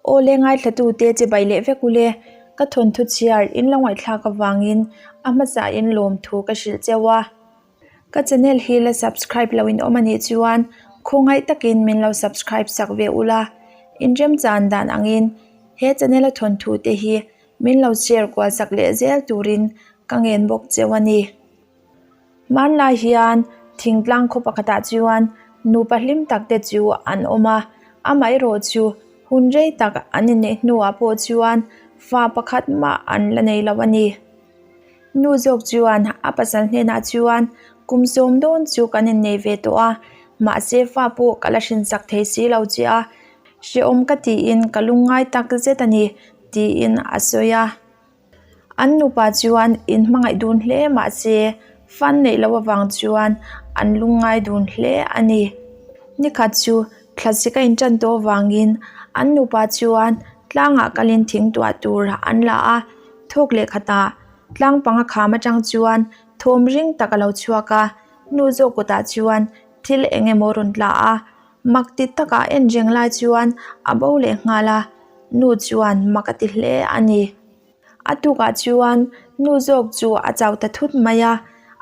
Aw le ngaithlatute chibai leh vek ule, ka thawnthu chhiar in lo ngaihthlak avangin a hmasa in lawmthu ka hrilh cheu a. Ka channel hi la subscribe lo in awm anih chuan khawngaih takin min lo subscribe sak ve ula, inremchan dan angin he channel a thawnthu te hi min lo share kual sak leh zel turin ka ngen bawk cheu a ni. Hmanlai hian thingtlang khaw pakhatah chuan nupa hlim tak te chu an awm a, amaherawh chu hun rei tak an inneih hnuah pawh chuan fa pakhat mah an la nei lo a ni. Nu zawk chuan a pasal hnenah chuan kum sawm dawn chu kan innei ve tawh a, mahse fa pawh ka la hrinsak thei si lo che a, hrehawm ka tiin ka lungngai tak zet a ni tiin a sawi a. An nupa chuan inhmangaih dun hle mahse fan neih loh avang chuan an lungngai dun hle a ni. Nikhat chu thlasik a intan tawh avangin an nupa chuan tlangah kalin thing tuah tur an la a, thawk leh khatah tlang panga kham atang chuan thawm ring tak a lo chhuak a, nu zawk kutah chuan thil eng emaw rawn tla a, mak ti takah en reng lai chuan a bo leh nghal a, nu chuan mak a ti hle a ni. A tukah chuan nu zawk chu a chau ta thut mai a,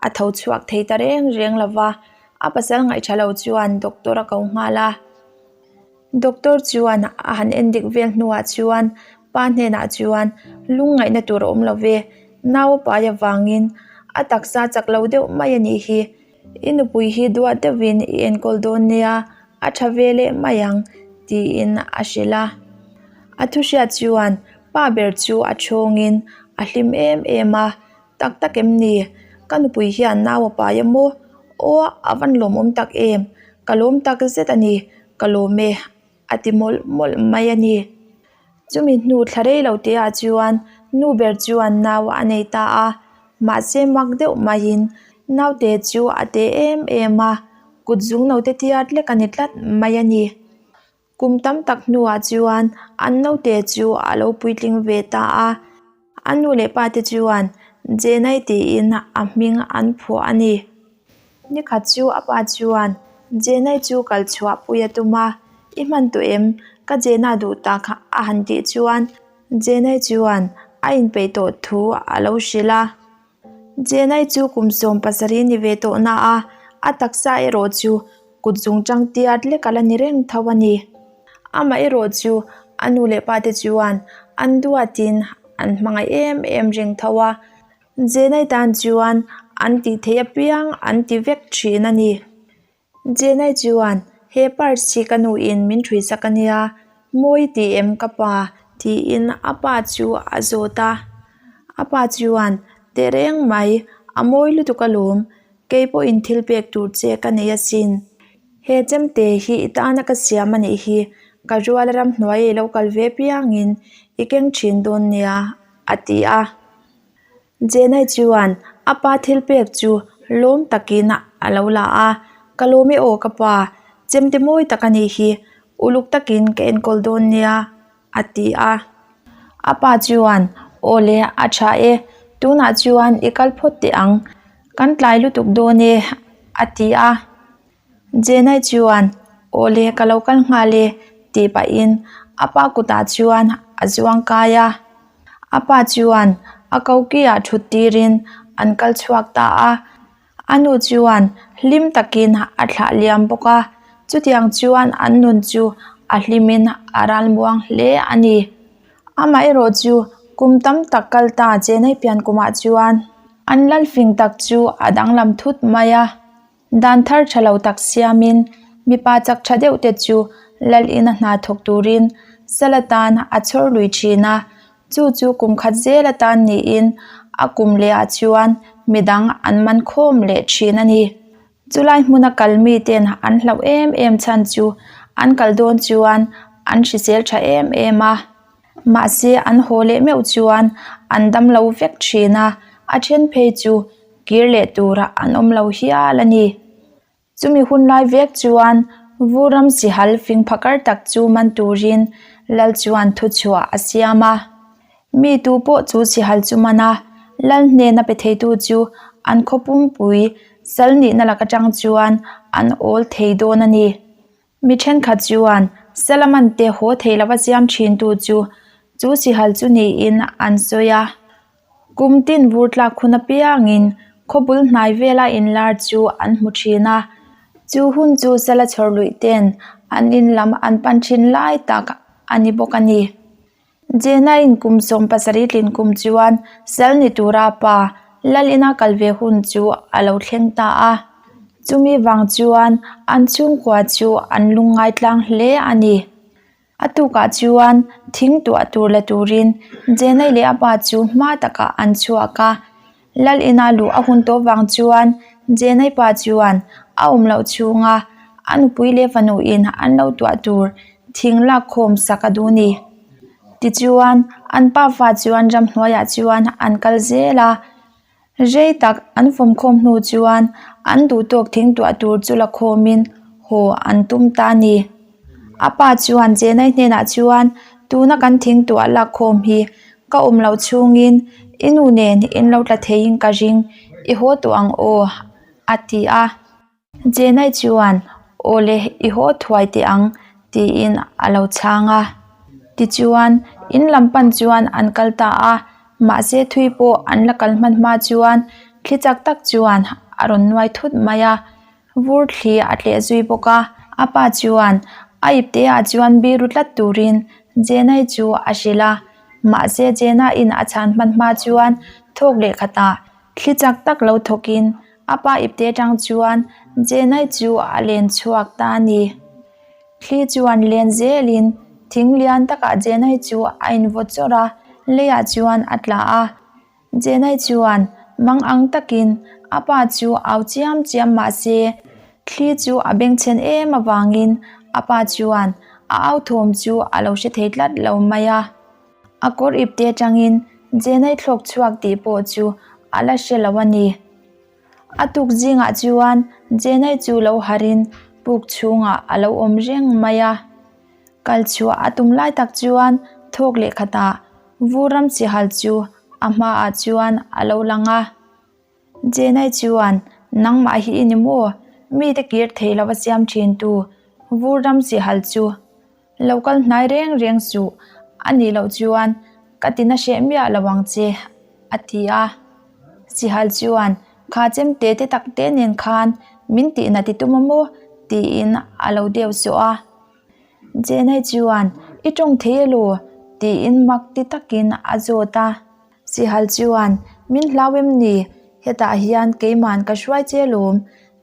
a tho chhuak thei ta reng reng lo va, a pasal ngaihtha lo chuan doctor a ko nghal a. Doctor chuan a han en dik vel hnuah chuan pa hnenah chuan lungngaihna tur a awm lo ve, nau a pai avangin a taksa chak lo deuh mai a nih hi, i nupui hi duat deuhin i enkawl dawn nia, a tha ve leh mai ang tiin a hrilh a. A thu hriat chuan pa ber chu a thawngin a hlim em em a, Tak tak em ni? Ka nupui hian nau a pai a maw? Aw a van lawmawm tak em? Ka lawm tak zet a ni, ka lawm e a ti mawlh mawlh mai a ni. Chumi hnu thla rei lo te ah chuan nu ber chuan nau a nei ta a, mahse mak deuh maiin naute chu a te em em a, kut zung no te tiat lek a ni tlat mai a ni. Kum tam tak hnuah chuan an naute chu a lo puitling ve ta a, a nu leh pa te chuan Jenai tiin a hming an phuah a ni. Nikhat chu a pa chuan Jenai chu kal chhuah pui a tum a, I hman tawh em? Ka Jena duh tak a han tih chuan Jenai chuan a inpeih tawh thu a lo hrilh a. Jenai chu kum 70 ni ve tawh na a, a taksa erawh chu kut zung tang tiat lek a la ni reng tho a ni. Amah erawh chu a nu leh pa te chuan an duatin an hmangaih em em reng tho a, Jenai tan chuan an tih theih apiang an ti vek thin a ni. Jenai chuan, He purse hi ka nuin min ṭhui sak a nia, mawi ti em ka pa? tiin a pa chu a zawt a. A pa chuan, Tehreng mai, a mawi lutuk alawm, kei pawhin thil pek tur che ka nei asin. He chemte hi i tana ka siam a nih hi, ka ruala ramhnuai ei lo kal ve piangin i keng ṭhin dawn nia, a ti a. Jenai chuan a pa thil pek chu lawm takin a lo la a, Ka lawm e aw ka pa, chemte mawi tak a nih hi, uluk takin ka enkawl dawn nia a ti a. A pa chuan Aw le a tha e, tunah chuan i kal phawt teh ang, kan tlai lutuk dawn e a ti a. Jenai chuan, Aw le, ka lo kal nghal e, tih pahin a pa kutah chuan a zuang kai a. A pa chuan a kokiah thut tirin an kal chhuak ta a. A nu chuan hlim takin a thlah liam bawk a. Chutiang chuan an nun chu a hlimin a ralmuang hle a ni. Amaherawh chu kum tam tak kal ta Jenai pian kumah chuan an lalfing tak chu a danglam thut mai a. Dan thar tha lo tak siamin mipa chak tha deuh te chu lal ina hna thawk turin sal atan a chhawr lui thin a, chu chu kum khat zel atan niin a kum leh ah chuan midang an man khawm leh thin a ni. Chulai hmuna kal miten an hlauh em em chhan chu an kal dawn chuan an hrisel tha em em a. Mahse an haw leh meuh chuan an dam lo vek thin a, a then phei chu kir leh turah an awm lo hial a ni. Chumi hun lai vek chuan Vuram Sihal fing phakar tak chu man turin Lal chuan thuchhuah a siam a. Mi tu pawh chu Sihal chu man a, Lal hnena pe theitu chu an khaw pumpui sal nihna lak atang chuan an awl thei dawn a ni. Mi thenkhat chuan Salaman te haw thei lova siam thintu chu chu sihal chu niin an sawi a. Kum tin vur tlak hun apiangin khawbul hnai vela inlar chu an hmu thin a, chu hun chu sala chhawr luih ten an in lam an pan thin lai tak a ni bawk a ni. Jenaiin kum 70 tlin kum chuan sal ni tura pa Lalina kal ve hun chu a lo thleng ta a, chumi vang chuan an chhungkua chu an lungngai tlang hle a ni. A tukah chuan thing tuah tur la turin Jenai leh a pa chu hma takah an chhuak a, Lal ina luh a hun tawh vang chuan Jenai pa chuan a awm loh chhunga a nupui leh fanuin an lo tuah tur thing lak khawm sak a duh ni. Tichuan an pafa chuan ramhnuaiah chuan an kal zel a. Rei tak an fawmkhawm hnu chuan an duhtawk thing tuah tur chu la khawmin haw an tum ta a ni. A pa chuan Chenai hnenah chuan tuna kan thing tuah lak khawm hi ka awm loh chhungin i nu nen in lo tla theiin ka ring i haw tawh ang aw a ti a. Jenai chuan, Aw le, i haw thuai teh ang, tiin a lo chhang a. Tichuan, in lam pan chuan an kal ta a, mahse thui pawh an la kal hman hma chuan thli chak tak chuan a rawn nuai thut mai a, vur thli a tleh zui bawk a. A pa chuan a ipte ah chuan biru tlat turin Jenai chu a hrilh a, mahse Jenaiin a chhan hman hma chuan thawk leh khatah Thli chak tak lo thawkin a pa ipte atang chuan Jenai chu a len chhuak ta a ni. Thli chuan len zelin thing lian takah Jenai chu a invawt chawrh a, leiah chuan a tla a. Jenai chuan mang ang takin a pa chu au chiam chiam mah se thli chu a bengchhen em avangin a pa chuan a au thawm chu a lo hre thei tlat lo mai a. A kawr ipte atangin Jenai thlawk chhuak tih pawh chu a la hre lo a ni. A tuk zingah chuan Jenai chu lo harin puk chhungah a lo awm reng mai a. Kal chhuah a tum lai tak chuan thawk leh khatah vur ram chihal chu a hmaah chuan a lo lang a. Jenai chuan, Nangmah hi i ni maw? Mite kir thei lova siam thintu vur ram chihal chu Lo kal hnai reng reng suh, a nih loh chuan ka ti na hreh miah lo ang che, a ti a. Sihal chuan, Kha chemte te tak te nen khan min tihna ti tum a maw? tiin a lo deuh sawh a. Jenai chuan, I tawng thei elaw? tiin mak ti takin a zawt a. Sihal chuan, Min hlau em ni? Hetah hian keiman ka hruai che lawm,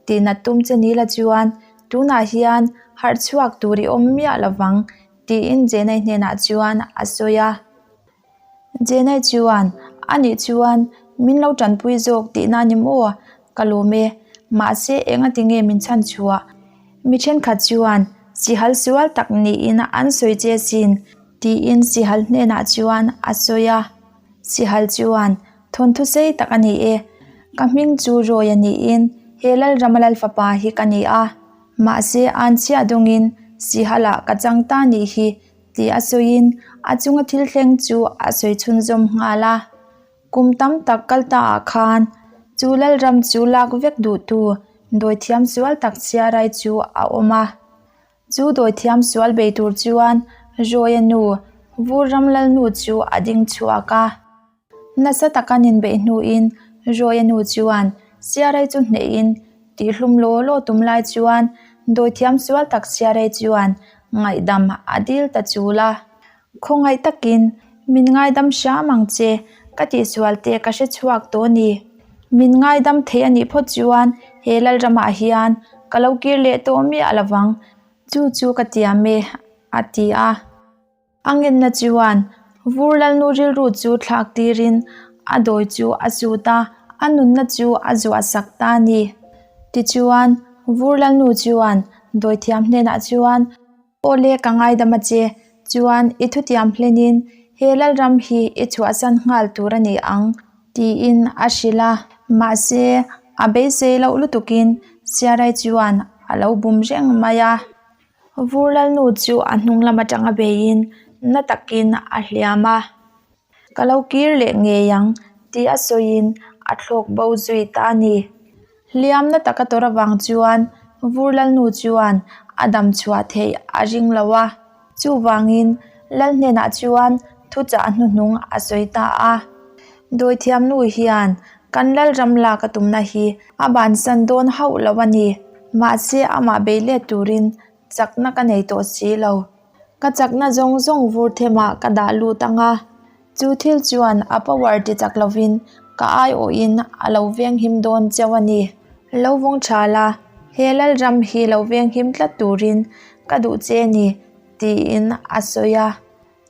Tihna tum che ni la chuan tunah hian harh chhuak tur i awm miah lovang tiin Jenai hnenah chuan a sawi a. Jenai chuan, Anih chuan min lo tanpui zawk tihna ni maw? Ka lawm e. Mahse engati nge min chhan chhuah? Mi thenkhat chuan sihal sual tak niin an sawi che sin tiin sihal hnenah chuan a sawi a. Sihal chuan, Thawnthu sei tak a ni e. Ka hming chu Roy a niin he Lalrama Lalfapa hi ka ni a. Mahse an chhiah dawngin Sihala ka chang ta nih hi tih a sawiin a chunga thil thleng chu a sawi chhunzawm nghal a. Kum tam tak kal ta ah khan chu Lalram chu lak vek duhtu dawithiam sual tak chhiarai chu a awm a. Chu dawithiam sual bei tur chuan Roy-a nu Vur ram Lalnu chu a ding chhuak a. Nasa taka ninbeih hnuin Roy-a nu chuan Siarei chu hnehin tihhlum law law tum lai chuan dawithiam sual tak Siarei chuan ngaihdam a dil ta chul a. Khawngaih takin min ngaidam hram ang che, ka tihsual te ka hre chhuak tawh a ni. Min ngaidam thei a nih phawt chuan he Lalramah hian ka lo kir leh tawh miah lovang, chu chu ka tiam e, a ti a. A ngenna chuan vur lalnu rilru chu thlak tirin a dawi chu a zut a, a nunna chu a zuah sak ta a ni. Tichuan, vur lalnu chuan dawithiam hnenah chuan, Aw le ka ngaidam a che, chuan i thutiam hlenin he lalram hi i chhuahsan nghal tur a ni ang, tiin a hrilh a. Mahse, a beisei loh lutukin Siarai chuan a lo bum reng mai a. Vur lalnu chu a hnung lam atanga beiin na takin a hliam a, Ka lo kir leh ngei ang tih a sawiin a thlawk bo zui ta a ni. Hliam na taka tawrh avang chuan vur lalnu chuan a dam chhuah theih a ring lo a. Chuvangin Lal hnenah chuan thuchah hnuhnung a sawi ta a. Dawithiam nu hian kan Lalram lak a tumna hi a bansan dawn hauh lo a ni. Mahse amah bei let turin chakna ka nei tawh si lo. Ka chakna zawng zawng vur themah ka dah lut ang a, chu thil chuan a power ti chak lovin ka aiawhin a lo venghim dawn cheu a ni. Lo vawng tha la, he Lalram hi lo venghim tlat turin ka duh che ni, tiin a sawi a.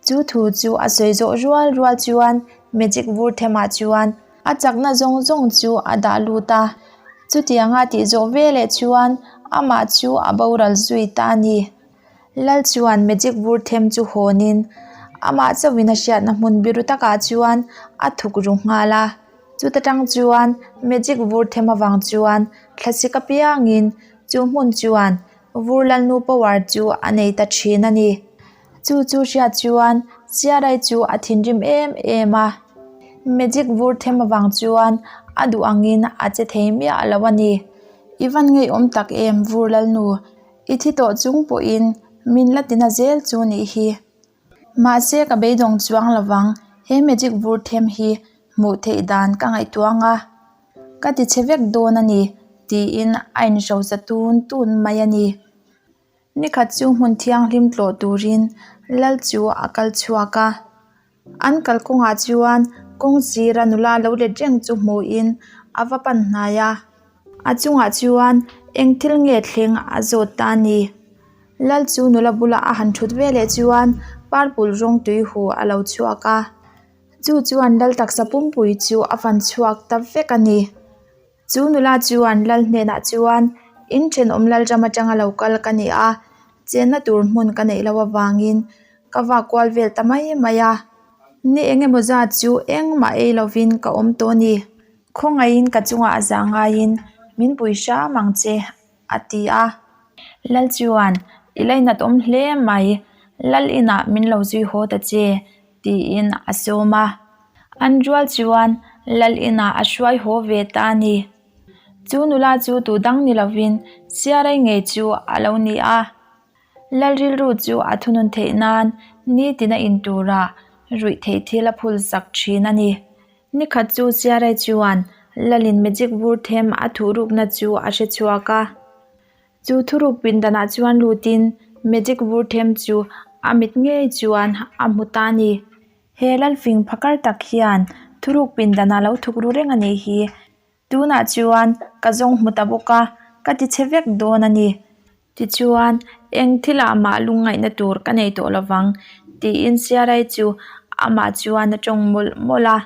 Chu thu chu a sawi zawh rual rual chuan magic vur themah chuan a chakna zawng zawng chu a dah lut a. Chutianga tih zawh veleh chuan amah chu a boral zui ta a ni. Lal chuan magic vur them chu hawnin amah chauhin a hriatna hmun biru takah chuan a thuk ru nghal a. Chuta tang chuan magic vur them avang chuan thlasik apiangin chu hmun chuan vur lalnu power chu a nei ta thin a ni. Chu chu hriat chuan Chiarai chu a thinrim em em a, magic vur them avang chuan a duh angin a che thei miah lo a ni. I van ngeiawm tak em vur lalnu, i thi tawh chung pawhin min la tina zel chu nih hi. Mahse ka beidawng chuang lovang, he magic vur them hi hmuh theih dan ka ngaihtuah ang a, ka ti chhe vek dawn a ni tiin a inhrosa tun tun mai a ni. Nikhat chu hmun thianghlim tlawh turin lal chu a kal chhuak a, an kalkawngah chuan kawng sira nula lo let reng chu hmuhin a va pan hnai a, a chungah chuan eng thil nge thleng a zawt ta a ni. Lal chu nula bulah a han thut veleh chuan parpul rawng tui hu a lo chhuak a, chu chuan lal taksa pumpui chu a fan chhuak ta vek a ni. Chu nula chuan lal hnenah chuan, In thenawm lalram atanga lo kal ka ni a, chenna tur hmun ka neih loh avangin ka vak kual vel ta mai mai a. Ni eng emaw zat chu engmah ei lovin ka awm tawh a ni. Khawngaihin ka chungah a zah ngaiin min pui hram ang che, a ti a. Lal chuan, I lainat awm hle mai, lal inah min lo zui haw ta che, tiin a sawm a. An rual chuan lal inah a hruai haw ve ta a ni. Chu nula chu tu dang ni lovin Siarai ngei chu a lo ni a. Lal rilru chu a thunun theih nan nitin a in tura ruih theih thil a phul sak thin a ni. Nikhat chu Siarai chuan lalin magic vur them a thuhrukna chu a hre chhuak a. Chu thuruk pindanah chuan lutin magic vur them chu a mit ngei chuan a hmu ta a ni. He lalfing phakar tak hian thuruk pindanah lo thuk ru reng a nih hi. Tunah chuan ka zawng hmu ta bawk a, ka ti chhe vek dawn a ni. Tichuan, eng thilah mah lungngaihna tur ka nei tawh lovang tiin Siarai chu amah chuan a tawng mawlh mawlh a.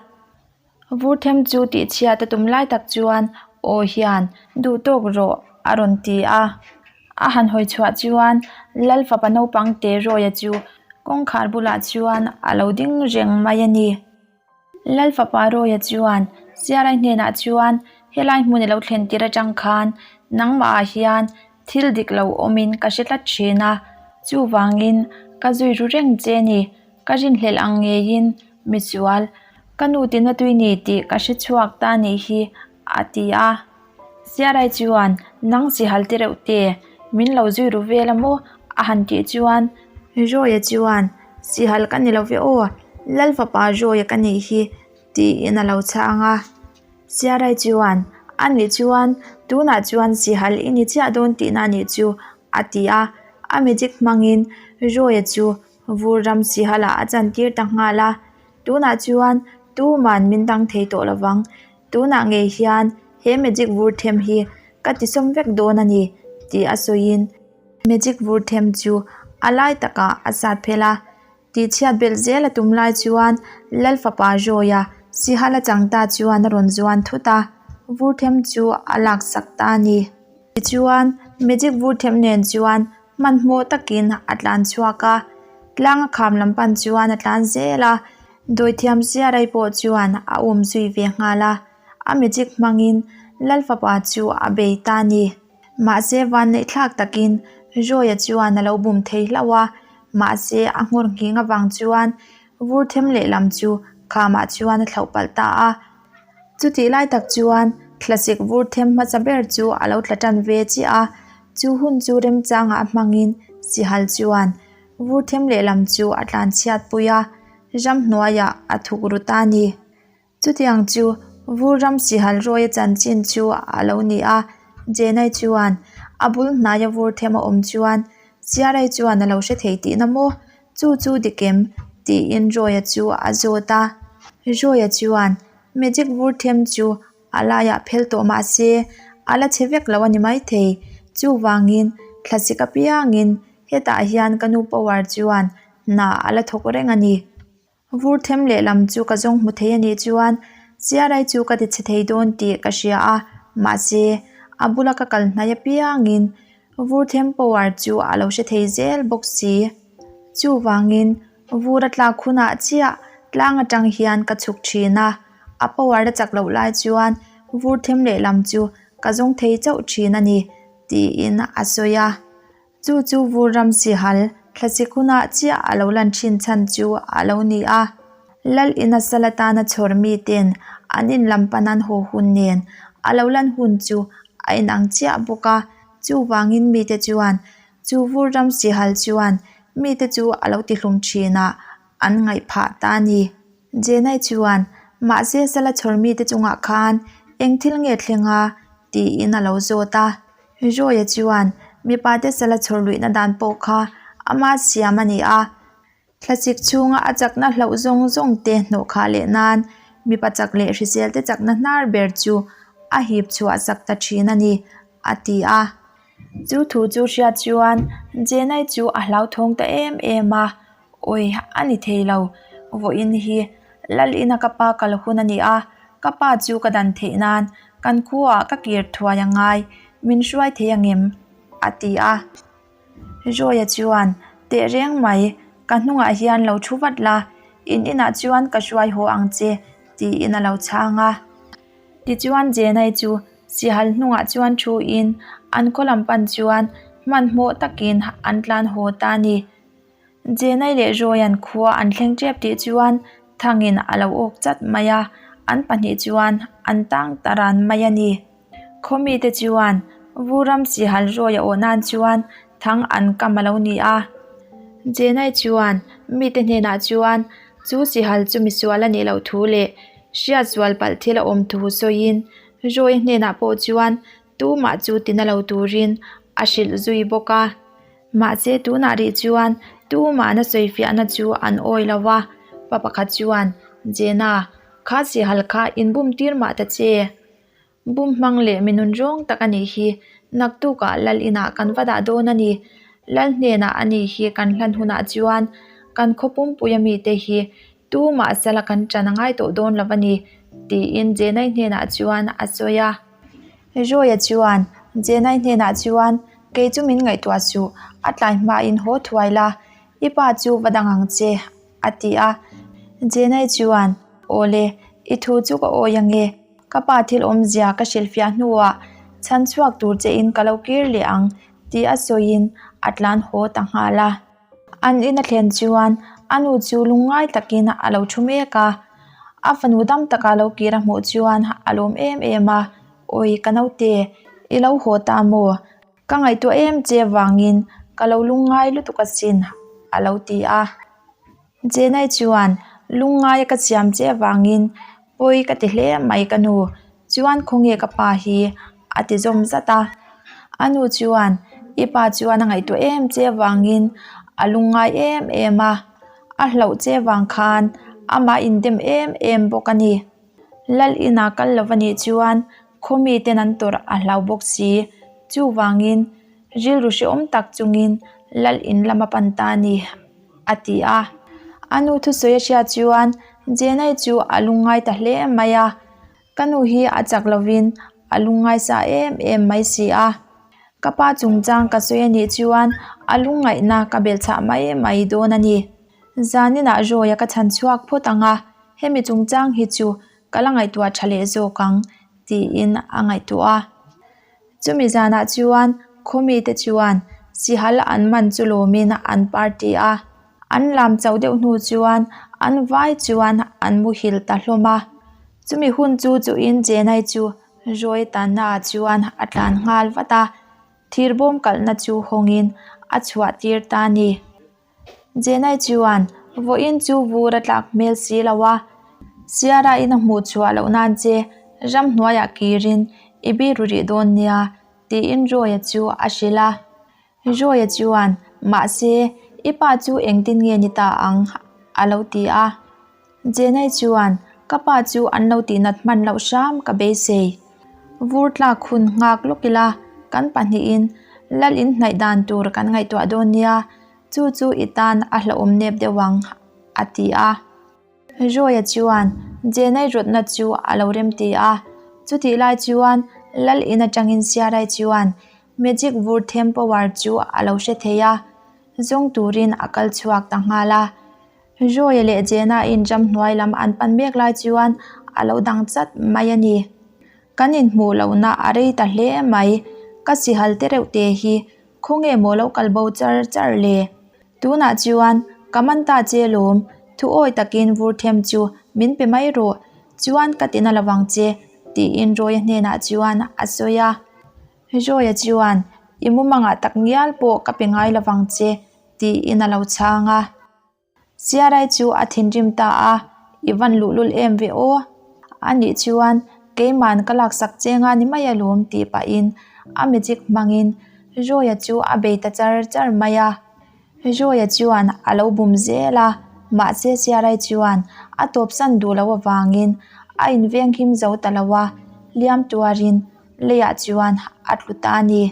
Vur them chu tihchhiat a tum lai tak chuan aw hian duh tawk rawh a rawn ti a. A han hawi chhuah chuan Lal fapa naupang te Rawia chu kawngkhar bulah chuan a lo ding reng mai a ni. Lal fapa Rawia chuan Sialai hnenah chuan helai hmun i lo thlen tir atang khan nangmah ah hian thil dik lo awmin ka hre tlat thin a, chuvangin ka zui ru reng che a ni. Ka rinhlelh ang ngeiin misual, ka nu tina tui ni tih ka hre chhuak ta nih hi, a ti a. Siarai chuan, Nang sihal ti reuh te, min lo zui ru vel a maw? a han tih chuan Rawia chuan, Sihal ka ni lo ve aw, Lal fapa Rawia ka nih hi, tiin a lo chhang a. Siarai chuan, A nih chuan, tunah chuan sihal i ni chiah dawn tihna a nih chu, a ti a. A magic hmangin Rawia chu Vur ram sihalah a chantir ta nghal a, tunah chuan tuman min dang thei tawh lovang. Tunah ngei hian he magic vur them hi ka tisawm vek dawn a ni tih a sawiin magic vur them chu a lai takah a sat phel a. Tihchhiat belh zel a tum lai chuan Lal fapa Rawia sihal a chang ta chuan a rawn zuan thut a, vur them chu a laksak ta a ni. Tichuan magic vur them nen chuan Hmanhmawh takin a tlan chhuak a, tlang a kham lam pan chuan a tlan zel a, dawithiam Siarai pawh chuan a um zui ve nghal a, a magic hmangin Lal fapa chu a bei ta a ni. Mahse vanneih thlak takin Rawia chuan a lo bum thei hlauh a, mahse a nghawr nghing avang chuan vur them lehlam chu khamah chuan a thlauh palh ta a. Chutih lai tak chuan thlasik vur them hmasa ber chu a lo tla tan ve chiah a, chu hun chu remchangah hmangin Sihal chuan. Vur them lehlam chu a tlan chhiat pui a, ramhnuaiah a thuk ru ta a ni. Chutiang chu vur ram sihal rawia chanchin chu a lo ni a, Jenai chuan a bul hnaia vur them a awm chuan Siarai chuan a lo hre thei tihna maw? Chu chu dik em? tiin Rawia chu a zawt a. Rawia chuan magic vur them chu a laiah phel tawh mah se a la chhe vek lo a ni maithei. Chuvangin thlasik apiangin hetah hian ka nu power chuan hna a la thawk reng a ni. Vur them lehlam chu ka zawng hmu thei a nih chuan Siarai chu ka ti chhe thei dawn tih ka hria a, mahse a bula ka kal hnai apiangin vur them power chu a lo hre thei zel bawk si. Chuvangin vur a tlak hunah chiah tlang atang hian ka chhuk thin a, a power a chak loh lai chuan vur them lehlam chu ka zawng thei chauh thin a ni tiin a sawi a. Chu chu vur ram sihal thlasik hunah chiah a lo lan thin chhan chu a lo ni a. Lal ina sal atana chhawr miten an in lam pan an haw hun nen a lo lan hun chu a inang chiah bawk a. Chuvangin mite chuan chu vur ram sihal chuan mite chu a lo tihlum thinah an ngaih phah ta a ni. Jenai chuan, Mahse sala chhawr mite chungah khan eng thil nge thleng a? tiin a lo zawt a. Joya chuan mipate sala chhawr luihna dan pawh kha ama siam a ni a, thlasik chhunga a chakna hlauh zawng zawng te hnawh khah leh nan mipa chak leh hrisel te chakna hnar ber chu a hip chhuah sak ta thin a ni, a ti a. Chu thu chu hriat chuan Jenai chu a hlauthawng ta em em a, Awi, a ni thei lo. Vawiin hi Lal ina ka pa kal hun a ni a, ka pa chu ka dan theih nan kan khuaah ka kir thuai a ngai, min hruai thei angem? a ti a. Joya chuan, Teh reng mai, ka hnungah hian lo thu vat la, in inah chuan ka hruai haw ang che, tiin a lo chhang a. Tichuan Jenai chu sihal hnungah chuan thuin an khaw lam pan chuan hmanhmawh takin an tlan haw ta a ni. Jenai leh Royan khua an thleng tep tih chuan Thangin a lo awk chat mai a, an pahnih chuan an tang ta ran mai a ni. Khaw mite chuan Vuram Sihal Roy a awh nan chuan Thang an kam a lo ni a. Jenai chuan mite hnenah chuan chu Sihal chu misual a nih loh thu leh hriatsual palh thil a awm thu sawiin Roy hnenah pawh chuan tumah chu tina lo turin a hrilh zui bawk a. Mahse tunah rih chuan tumahna sawifiahna chu an awi lo va, pa pakhat chuan, Jena, kha sihal kha inbum tir mah ta che. Bum hmang leh mi nun rawng tak a nih hi, naktukah lal inah kan va dah dawn a ni. Lal hnenah a nih hi kan hlan hunah chuan kan khaw pumpuia mite hi tumah sala kan ṭan a ngai tawh dawn lo a ni, tiin Jenai hnenah chuan a sawi a. Roya chuan Jenai hnenah chuan, Kei chu min ngaihtuah suh, a tlai hmain haw thuai la, i pa chu va dang ang che, a ti a. Jenai chuan, Awle, i thu chu ka awi ange, ka pa thil awmzia ka hrilhfiah hnuah chhan chhuak tur chein ka lo kir leh ang, tih a sawiin a tlan haw ta nghal a. An in a thlen chuan a nu chu lungngai takin a lo thu mek a, a fanu dam taka lo kir a hmuh chuan a lawm em em a, Awi ka naute, i lo haw ta maw? Ka ngaihtuah em che vangin ka lo lungngai lutuk asin a lo ti a. Jenai chuan lungngaia ka siam che avangin pawi ka ti hle mai ka nu, chuan khawnge ka pa hi a ti zawm zat a. A nu chuan i pa chuan a ngaihtuah em che avangin a lungngai em em a, a hlauh che vang khan amah indem em em bawk a ni. Lal inah kal lo anih chuan khaw miten an tawrh a hlau bawk si. Chuvangin rilru hrehawm tak chungin lal in lam a pan ta a ni, a ti a. A nu thusawi a hriat chuan Jenai chu a lungngai ta hle mai a. Ka nu hi a chak lovin a lungngai sa em em mai si a. Ka pa chungchang ka sawi anih chuan a lungngaihna ka belhchhah mai mai dawn a ni. Zaninah Roy-a ka chhan chhuak phawt ang a. Hemi chungchang hi chu ka la ngaihtuah tha leh zawk ang tiin a ngaihtuah a. Chumi zanah chuan khaw mite chuan sihal an man chu lawmin an party a. An lam chauh deuh hnu chuan an vai chuan an muhil ta hlawm a. Chumi hun chu chuhin Jenai chu Roy tanna chuan a tlan nghal vat a, thirbawm kalhna chu hawngin a chhuah tir ta a ni. Jenai chuan, Vawiin chu vur a tlak hmel si lo a, Sierra-in a hmuh chhuah loh nan che ramhnuaiah kirin i biru rih dawn nia, tiin Roy-a chu a hrilh a. Roy-a chuan, Mahse, i pa chu engtin nge ni ta ang? a lo ti a. Jenai chuan, Ka pa chu an lo tihnat hman loh hram ka beisei. Vur tlak hun nghak lawk ila, kan pahnihin lal inhnaih dan tur kan ngaihtuah dawn nia, chu chu i tan a hlauhawm nep deuh ang, a ti a. Roy-a chuan Jenai rawtna chu a lo remti a, chutih lai chuan lal in atangin Siarai chuan magic vur them power chu a lo hre thei a, zawng turin a kal chhuak ta nghal a. Roy-a leh Jena-in ramhnuai lam an pan mek lai chuan a lo dang chat mai a ni. Kan inhmuh lohna a rei ta hle mai, ka sihal te reuh te hi khawnge maw lo kal bo char char le? Tunah chuan ka man ta che lawm, thu awi takin vur them chu min pe mai rawh, chuan ka tina lovang che, tiin Roy-a hnenah chuan a sawi a. Roy-a chuan, I mumangah tak ngial pawh ka pe ngai lovang che, tiin a lo chhang a. Siarai chu a thinrim ta a, I van luhlul em ve aw. A nih chuan keiman ka laksak che nga ni mai alawm tih pahin a magic hmangin Roy-a chu a bei ta char char mai a. Roy-a chuan a lo bum zel a, mahse Siarai chuan a tawpsan duh loh avangin a invenghim zo ta lo a, hliam tuarin leiah chuan a tlu ta a ni.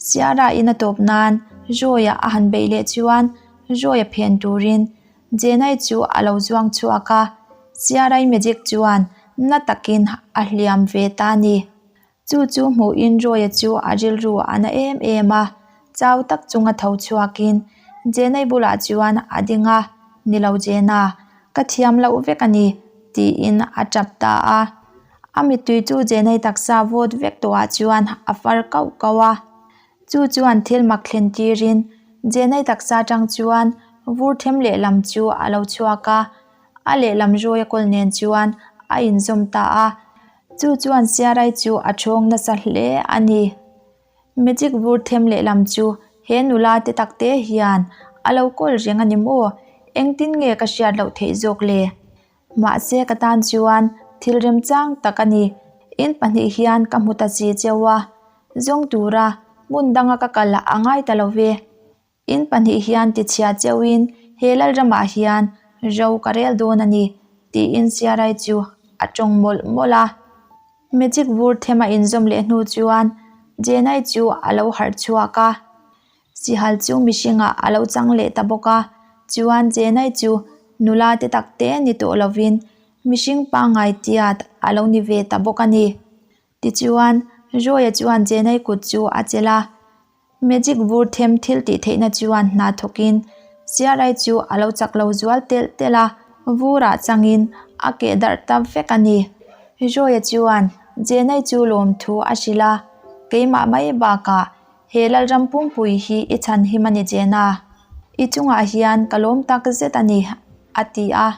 Siara in a tawp nan Joy-a a han beih leh chuan Joy-a phen turin Jenai chu a lo zuang chhuak a, Siara-i magic chuan na takin a hliam ve ta a ni. Chu chu hmuhin Joy-a chu a rilru a na em em a, chau tak chunga tho chhuakin Jenai bulah chuan a ding a, Ni lo Jena, ka thiam loh vek a ni, tiin a tap ta a. A mittui chu Jenai taksa vawt vek tawhah chuan a far kauh kauh a. Chu chuan thil mak thlen tirin Jenai taksa atang chuan vur them lehlam chu a lo chhuak a, a lehlam Roy-a kawl nen chuan a inzawm ta a. Chu chuan Siarai chu a thawng nasa hle a ni. Magic vur them lehlam chu he nula te tak te hian a lo kawl reng a ni maw? Engtin nge ka hriat loh theih zawk le? Mahse ka tan chuan thil remchang tak a ni. In pahnih hian ka hmu ta chi cheu a, zawng tura hmun danga ka kal a ngai ta lo ve. In pahnih hian tichhia cheuin he Lalramah hian ro ka rel dawn a ni, tiin Siarai chu a tawng mawlh mawlh a. Magic vur them a inzawm leh hnu chuan Jenai chu a lo harh chhuak a. Sihal chu mihringah a lo chang leh ta bawk a, chuan Jenai chu nula te tak te ni tawh lovin mihring pangngai tiat a lo ni ve ta bawk a ni. Tichuan, Roy-a chuan Jenai kut chu a chelh a, Magic vur them thil tih theihna chuan hna thawkin Siarai chu a lo chak lo zual telh telh a, vurah changin a keh darh ta vek a ni. Roy-a chuan Jenai chu lawmthu a hrilh a, Keimah mai bakah He Lalram pumpui hi i chhan him a ni Jena. I chungah hian ka lawm tak zet a ni, a ti a.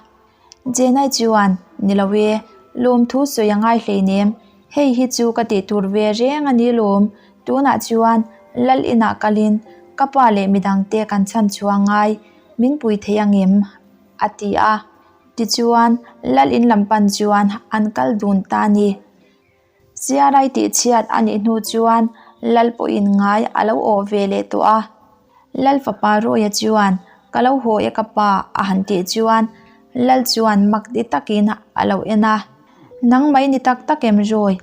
Jenai chuan, Ni lo e, lawmthu sawi a ngai hleinem. Hei hi chu ka tih tur ve reng a ni lawm. Tunah chuan Lal inah kalin ka pa leh midangte kan chhan chhuah ngai, min pui thei angem? a ti a. Tichuan, Lal in lam pan chuan an kal dun ta a ni. Siarai tihchhiat a nih hnu chuan Lal pawhin ngai a lo awh ve leh tawh a. Lal fapa Rawia chuan, Ka lo haw e ka pa a han tih chuan Lal chuan mak ti takin a lo en a. Nang mai ni tak tak em Rawi,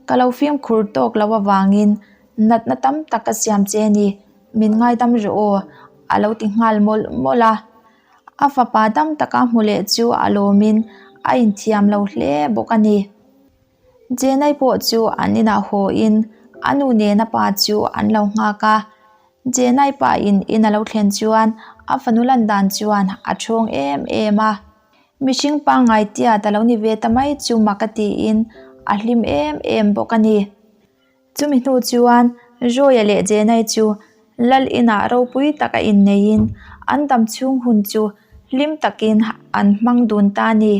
ka lo fimkhur tawk lo avangin natna tam tak ka siam che ni, min ngaidam rawh aw a lo ti nghal mawlh mawlh a. A fapa dam taka hmu leh chu a lawmin a inthiam lo hle bawk a ni. Jenai pawh chu an inah haw in a nu nen a pa chu an lo nghak a. Jenai pa in in a lo thlen chuan a fanu lan dan chuan a thawng em em a. Mihring pangngai tiat a lo ni ve ta mai chu mak a tiin a hlim em em bawk a ni. Chumi hnu chuan Roy-a leh Jenai chu Lal inah ropui taka inneiin an dam chhung hun chu hlim takin an hmang dun ta a ni.